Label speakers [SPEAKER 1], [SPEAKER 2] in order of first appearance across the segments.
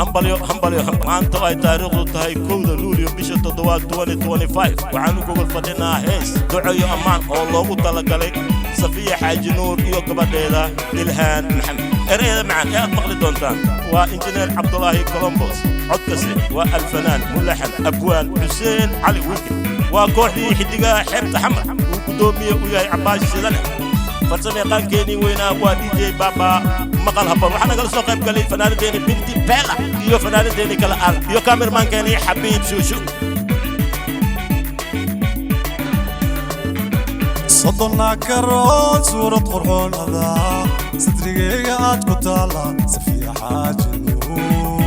[SPEAKER 1] Hambalyo, hambalyo. Maanta ay taariikhdu tahay 1-da Luulyo, bisha 7aad, 2025, waxaan u gogol fadhinaa hees duco iyo ammaan oo loogu talagalay Safiya Xaaji Nuur iyo gabadheeda Ilhaan Maxamed. Ereyada macaan ee aad maqli doontaan waa Injineer Cabdulaahi Colombos, codkasi waa alfanaan, mulaxan, abwaan Xuseen Cali Wiilke. Waa kooxdii Xidigaha Xeebta Xamar uu guddoomiye u yahay Cabaash Sidane. Farsamayaqaankeenii weynaa waa DJ Baba Maqal Habboon. Waxaa nagala soo qayb galay fanaanadeeni Binti Bela iyo fanaanadeeni kale al iyo kamermaankeenii Xabiib Shuushu.
[SPEAKER 2] Sodonnaa karoon, suurad qurxoon adaa, sadrigayga aad ku taalla, Safiya Xaaji Nuur.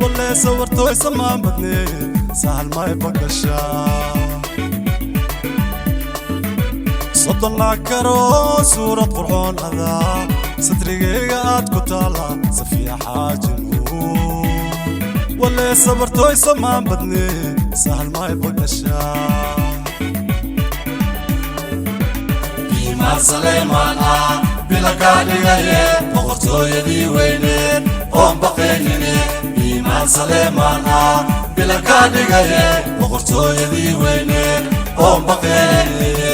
[SPEAKER 2] Walee sawartooy samaan badnee, sahal may bagashaa. Sodonnaa karoon, suurad qurxoon adaa, sadrigayga aad ku taalla, Safiya Xaaji Nuur. Walee sabartooy samaan badnee, sahal may bagashaa.
[SPEAKER 3] Saleemaan ah bila kaa dhigaye, boqortooyadii weyneed oon baqaynine. Iimaan Saleemaan ah bila kaa dhigaye, boqortooyadii weyneed oon baqaynine.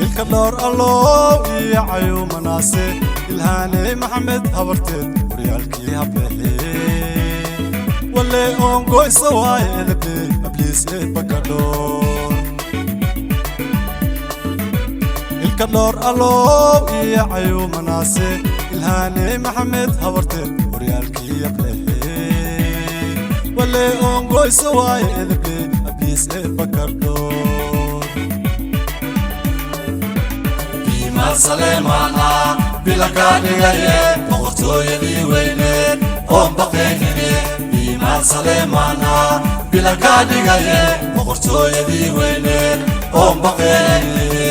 [SPEAKER 2] Ilka dhowr allow iyo cayuumanaase, Ilhaaney Maxamed habarteed, horyaalkii hablexe. Walee oongoysa waaye edabe, abliis eedbakadhoor. Ilka dhowr allow iyo cayuumanaase, Ilhaaney Maxamed habarteed, horyaalkii hablexe. Walee oongoysa waaye edabe, abliis eedbakadhoor.
[SPEAKER 3] Saleemaan ah bila kaa dhigaye, boqortooyadii weyneed oon baqaynine. Iimaan Saleemaan ah bila kaa dhigaye, boqortooyadii weyneed oon baqaynine.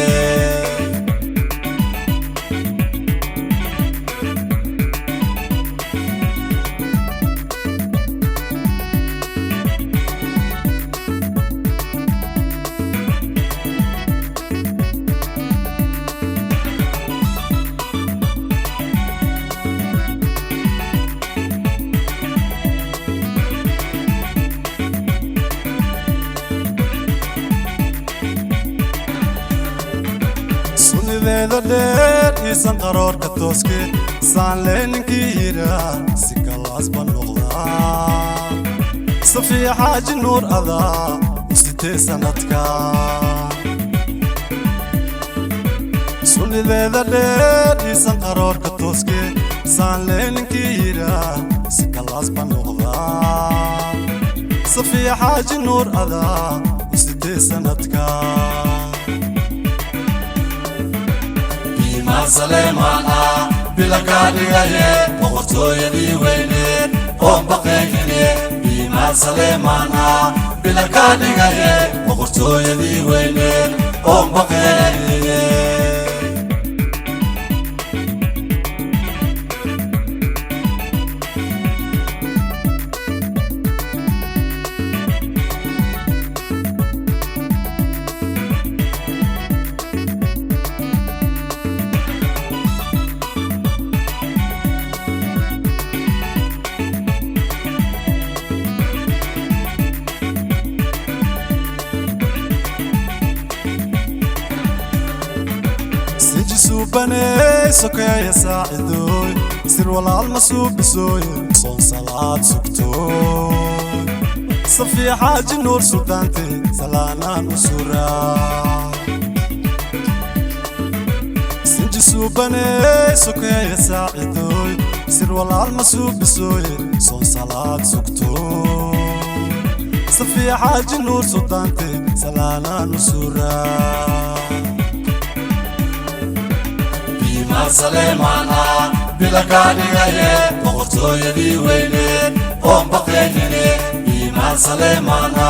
[SPEAKER 2] Sunideeda dheer iisan qaroorka tooske, saanlee ninkii yiraa si kalaas ba noqdaa. Safiya Xaaji Nuur adaa u sitee sanadka. Sunideeda dheer iisan qaroorka tooske, saanlee ninkii yiraa si kalaas ba noqdaa. Safiya Xaaji Nuur adaa u sitee sanadka.
[SPEAKER 3] Saleemaan ah bila kaa dhigaye, boqortooyadii weyneed oon baqaynine. Iimaan Saleemaan ah bila kaa dhigaye, boqortooyadii weyneed oon baqaynine.
[SPEAKER 2] Sinji suubaney, sokeeya saacidooy, sir walaal ma suubisooye, soon salaad sugtooy. Safiya Xaaji Nuur suldaante, salaanaan u suraa. Sinji suubaney, sokeeya saacidooy, sir walaal ma suubisooye, soon salaad sugtooy. Safiya Xaaji Nuur suldaante, salaanaan u suraa.
[SPEAKER 3] Saleemaan ah bila kaa dhigaye, boqortooyadii weyneed. Baqaynine Biimaal Saleemaana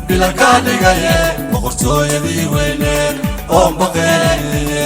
[SPEAKER 3] bila kaa dhigaye, boqortooyadii weyneed oon baqaynine.